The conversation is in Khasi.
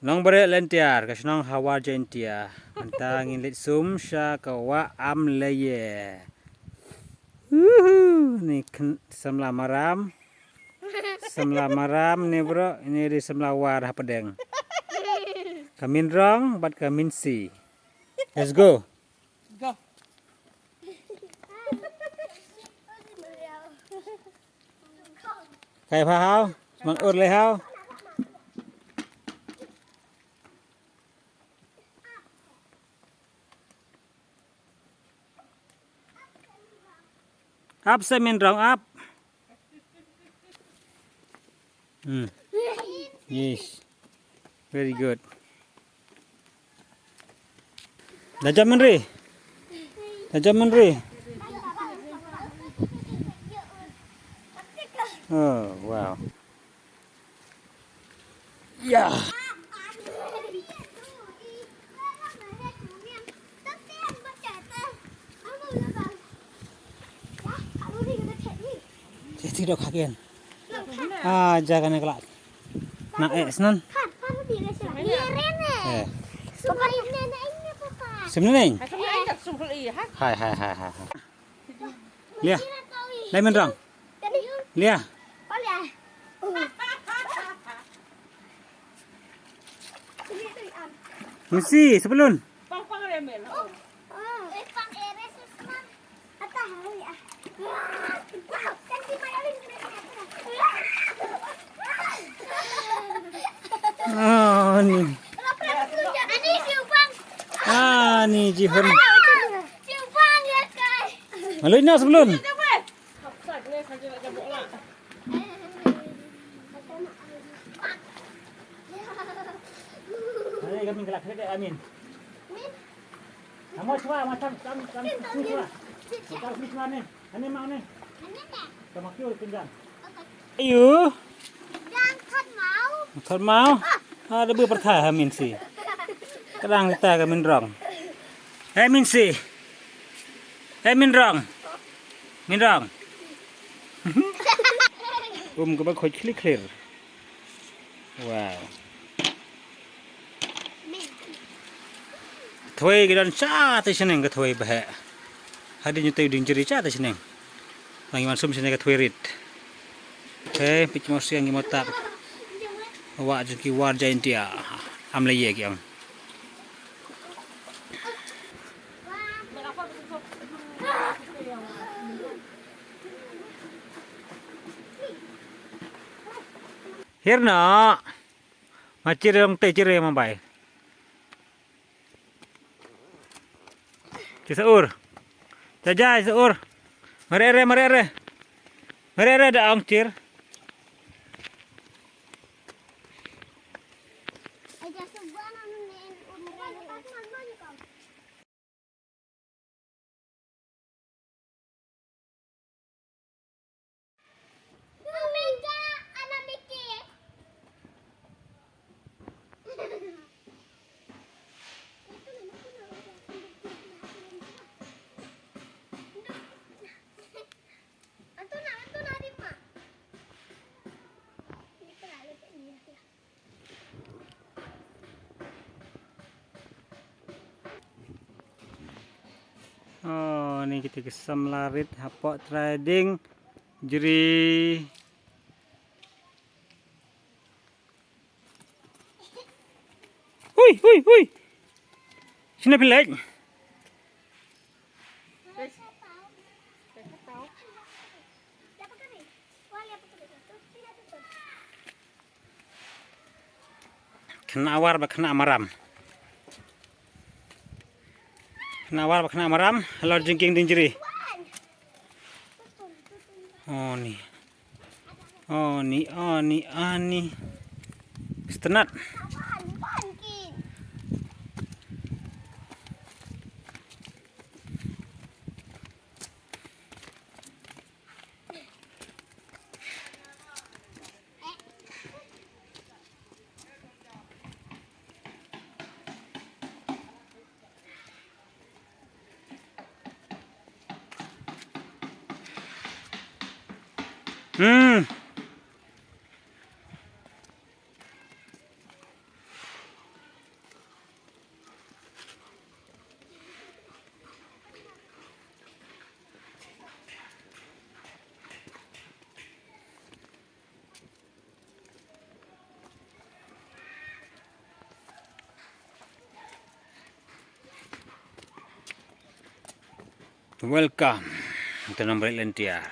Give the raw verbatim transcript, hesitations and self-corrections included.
Nongbreh Lyntiar, ka shnong ha War Jaintia. Mynta ngin leit sum sha ka wah Amleye. Uhu, ni kyn-, samla maram. Samla maram ni bro, ni dei samla war hapdeng. Ka Minrong bad ka Minsi. Let's go. Go. Kai pha hau, man ur le hau. Ap se Minrong ap. Hmm. Yes. Very good. Da jam Minri. Da jam Minri. Oh, wow. Ya. Ti ti dok hagen. Ah, jaga ne kelak. Na eh snan. Eh. Sim ne neng. Hai hai hai hai. Lia. Lai Minrong. Lia. Minsi, sebelum. Ah, ni. Ah, ni Jihun. Malu ina sebelum. Hai, kami kelak, kelak, amin. Amo chwa, macam, macam, macam chwa. Macam chwa ni. Ani mau ni. Sama kiu pinjam. Ayu. Thot mau. Ah, da bu pertha ha Minsi. Kadang kita ka Minrong. Eh, Minsi. Eh, Minrong. Minrong. Um, ka ba khoi khli khlir. Wow. Thwei ki don cha te shneng ka thwei ba he. Hadien ñu te ding jri cha te shneng. Lang iman sum shneng ka thwei rit. He, pich mo siang ki mo tak. Wa jong ki War Jaintia. Amleye ki ang. Hirna. Machir yang te chire mambai. Ci saur. Jajai saur. Mare re, mare re. Mare re da ong cir. Oh, ni kita ki samla rit hapoh trading jri. Hui, hui, hui. Sini pilek. Khynnah war bad khynnah maram. Khynnah war bad khynnah maram, halor jingkieng dieng jri. Oni. Oni, oni, oni. Stunat. Hmm. Welcome to Namrel N T R.